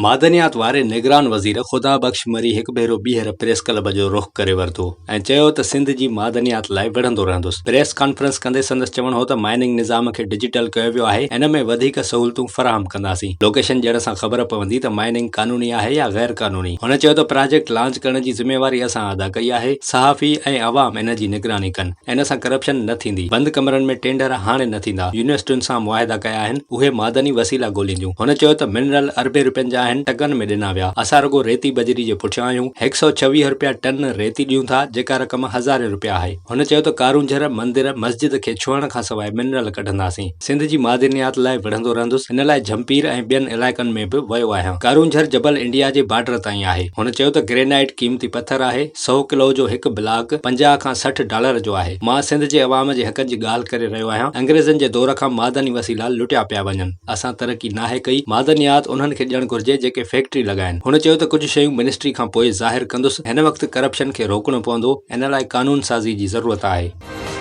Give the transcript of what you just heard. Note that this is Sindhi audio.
معدنيات واري نگران وزير خدا بخش مري هڪ ڀيرو ٻيهر پريس ڪلب جو رخ ڪري ورتو ۽ چيو ته سنڌ جي معدنيات لاء وڙهندو رهندس. پريس ڪانفرنس ڪندي سندس چوڻ هو ته مائننگ نظام کي ڊجيٽل ڪيو ويو آهي، ان ۾ وڌيڪ سهولتون فراهم ڪنداسين، لوڪيشن ڏيڻ سان خبر پوندي ته مائننگ قانوني آهي يا غير قانوني. هن چيو ته پراجيڪٽ لانچ ڪرڻ جي ذميواري اسان ادا ڪئي آهي، صحافي ۽ عوام ان جي نگراني ڪن. ان سان ڪرپشن نه ٿيندي، بند ڪمرن ۾ ٽينڊر هاڻي نه ٿيندا، يونيورسٽين سان معاهدا ڪيا آهن، اهي معدني وسيلا ڳولينديون. هن چيو ته منرل اربين رپين جا آهن، ٽڪن ۾ ڏنا ويا، اسان رڳو ريتي بجري جي پٺيان آهيون، هڪ سئو ڇويهه رپيا ٽن ريتي ڏيون ٿا، جيڪا رقم هزارين رپيا آهي. هن چيو ته ڪارونجهر، مندر، مسجد کي ڇهڻ کانسواء منرل ڪڍنداسين. سنڌ جي معدنيات لاء وڙهندو رهندس، ان لاء جهمپير ۽ ٻين علائقن ۾ به ويو آهيان. ڪارونجهر جبل انڊيا جي بارڊر تائين آهي. هن چيو ته گرينائيٽ قيمتي پٿر آهي، سئو ڪلو جو هڪ بلاڪ 50 کان 60 ڊالر جو آهي. مان سنڌ جي عوام جي حقن جي ڳالهه ڪري رهيو آهيان، انگريزن جي دور کان معدني وسيلا لٽيا پيا وڃن، اسان ترقي ناهي ڪئي، معدنيات انهن کي ڏيڻ گهرجي جيڪي فيڪٽري لڳائين. هن چيو ته ڪجهه شيون منسٽري کان پوء ظاهر ڪندس، هن وقت ڪرپشن کي روڪڻو پوندو، ان لاء قانون سازي جي ضرورت آهي.